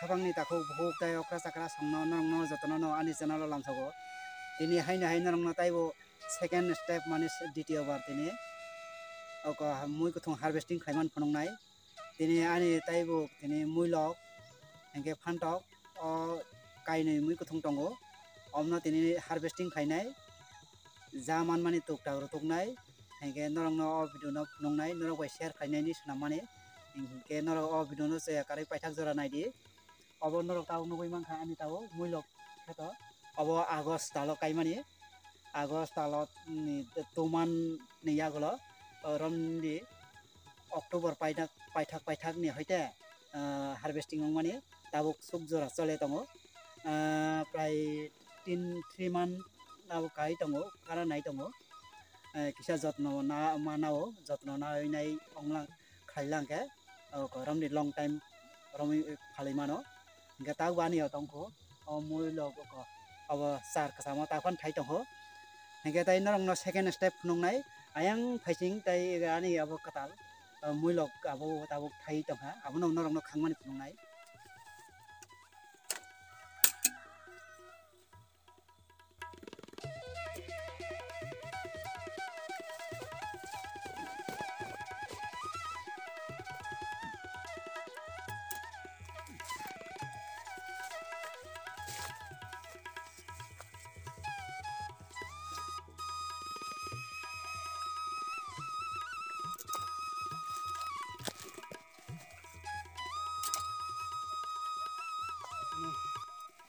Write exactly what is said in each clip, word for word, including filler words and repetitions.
Khapangni takhuk bukhuk tei okra chakra songno norokno jotono no ani channel o lamsogo. Tini haino hai norokno taibo second step mani ditiyo bar tini. Oko mui kuthung harvesting khaiman phunuknai. Tini ani taibo tini muilok, hinkhe phantok, o kainwi mui kuthung tongo. Omno tini harvesting khainai, ja manmani tuktak rw tuknai, hinkhe norokno o video no phunuknai, norok bai share khainani swnammani, hinkhe norok o video no chaya karwi paithak jora naidi. Obo norok tabuk nugwi mankha ani tabuk muilok kheto. Obo August talo kaimani, August talo ni two month ni yagulo, o romni October paithak, paithak, paithak ni hoite, ah, harvesting wngmani tabuk suk jora chole tongo. Ah, prai tin, three month abo kai tongo, kara nai tongo. Eh, kisa jotno na, ma nao, jotno nai nai onglang, khailangkhe, o ko romni long time romwi phalwi mano. Hinkhe tabuk ani o tongkho. O muilok oko abo char kwchamo ta phano thai tongkho. Hinkhe tai norokno second step phunuknai ayang phaising tai ani abo kwtal, o muilok abo tabuk thai tongkha, abono norokno khangmani phunuknai.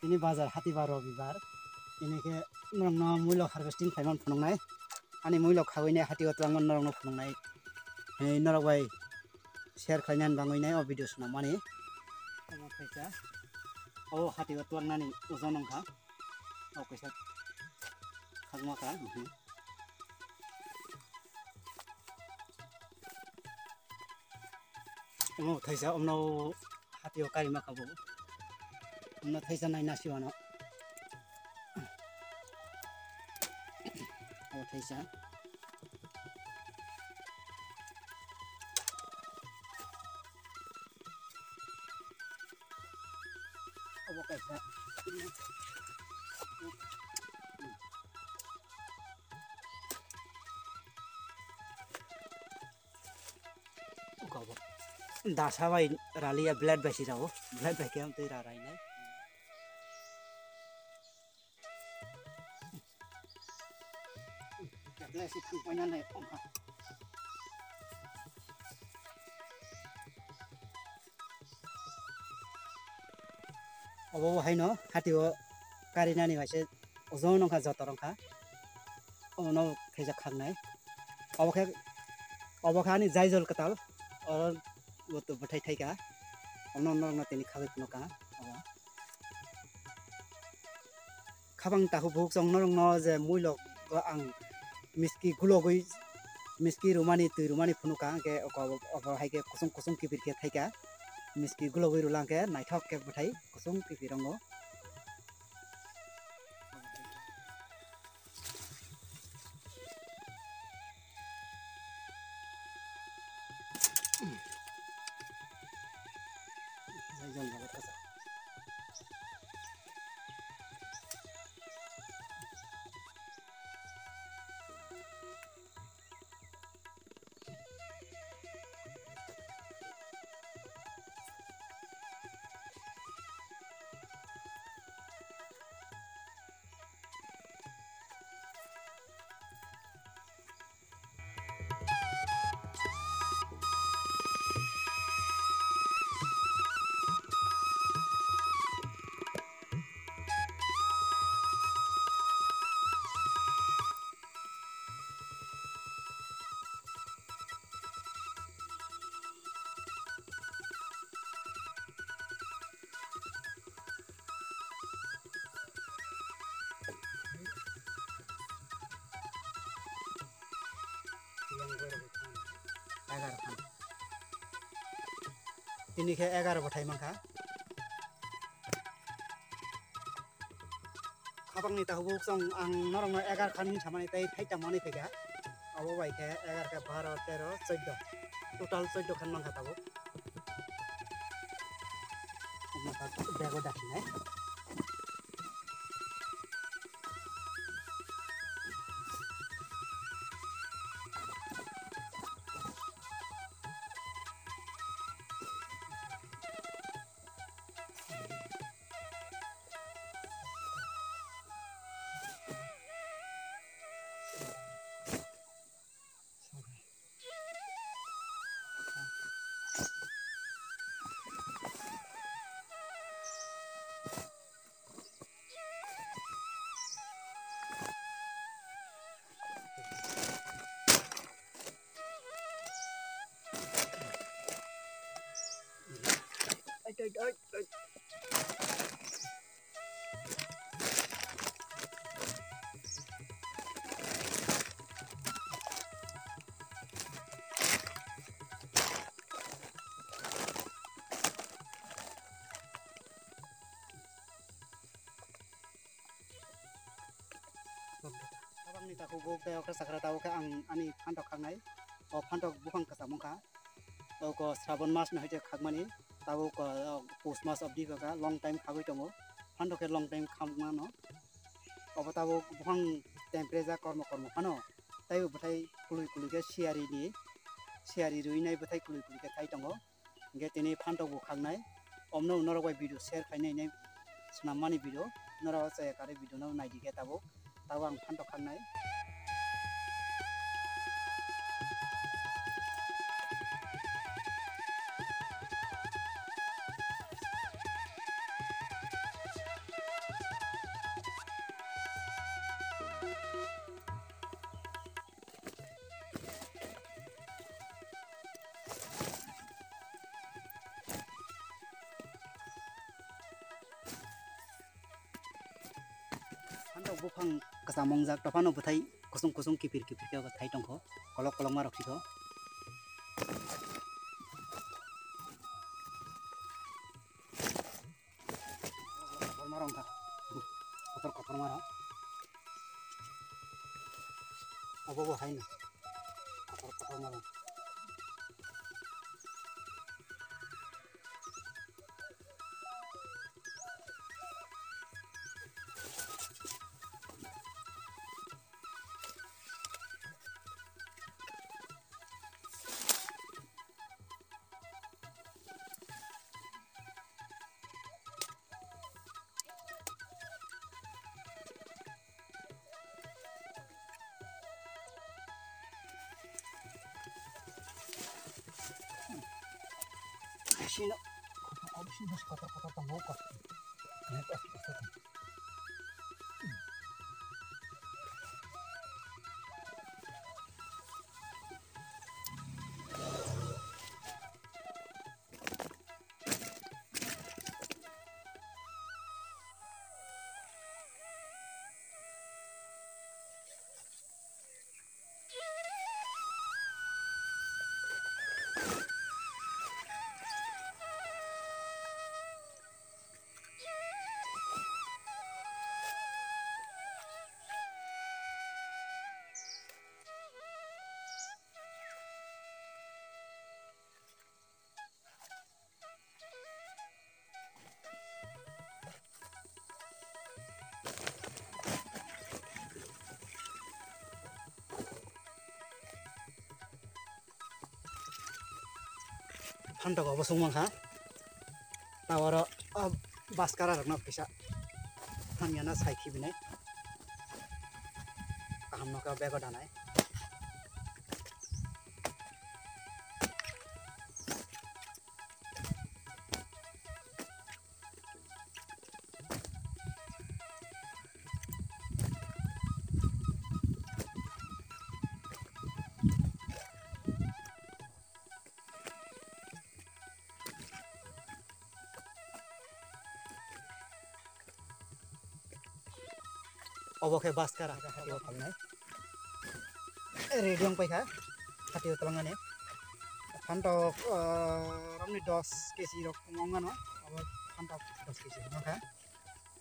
Ini bazar hati bar robibar. Ini khe norokno muilok harvesting khlaiman phunuknai. Ani muilok khawini hati o twlangmani norokno phunuknai. Norok bai share khlainani bangwi nai o video swnamani. Omo khaisa. O hati o twangnani ojon wngkha. O kaisa khakma kha. Mhm. Omo thaisa omno hati o kari ma kha bo. Omno thaisa nai nasi wano. O thaisa. Obo kaisa. Dasa bai raliya blade bai sirao, blade bai khe amtwi ra rainai. Blade si thang paina nai ongkha. Obo bo haino hati o karinani bai se ojon wngkha joto wngkha. Obono khaijak khaknai. Obo khe, obo khe ani jaijol kwtal. Oro bo to bwthai thaika. Ono norokno tini khagwi phunukha. Obo. Khabang takhuk bukhuk chwng norokno je muilok o ang miski gulogwi, miski rumani, twi rumani phunukha, hwnkhe oko, oko hai khe kusung kusung kibir khe thaika. Miski gulogwi rwla hwnkhe naithok khe bwthai kusung kibir wngo. Egar khan. Tini khe egar bwthai mankha. Khabangni takhuk chwng ang norokno egar khan hinwi samani tei thaita manwi phaikha. Abo bai khe egar khe baro, tero, chwddo. Total chwddo khan mankha tabuk. Bego dasinai. Tabangni takhuk buk tei okra sakra tabuk khe ang ani phantok khaknai. O phantok buphang kwcham wngkha. Tabuk o Srabon mas no hwnkhe khakmani. Tabuk o Pus mas obdi kha long time khagwi tongo. Phantok khe long time khakmano. Obo tabuk buphang temperature kormo kormo phano. Tei bo bwthai kwlwi kwlwi khe siyari ni, siyari rwinai bwthai kwlwi kwlwi khe thai tongo. Hingke tini phantok bo khaknai. Omno norok bai video share khainai hinwi swnam mani video. Norok chaya karwi video no naidi khe tabuk. Tabuk ang phantok khaknai. Phantok buphang kwcham wngjak, tophano bwthai kusung kusung kipir kipir khe thai tongkho, kolok kolok ma rok sikho. Kotorma rok wngkha. Kotor kotorma rok. Obo bo haino. Kotor kotorma rok. Sino, sino kotor kotor tongo. Phantok obo sung mankha. Ta oro, ah, baskara rokno kisa hamya na sai khibinai. Kaham nokha bego danai. Obo khe baskara, hati o thalnai. Ready wng paikha, hati o twlangnani. Phantok, ah, romni dos kg rok wng mano, obo phantok dos kg wng kha.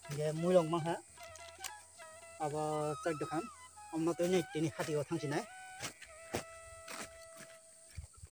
Hingke mui rok mankha, abo chak dokan, omo twi tini hati o thang sinai.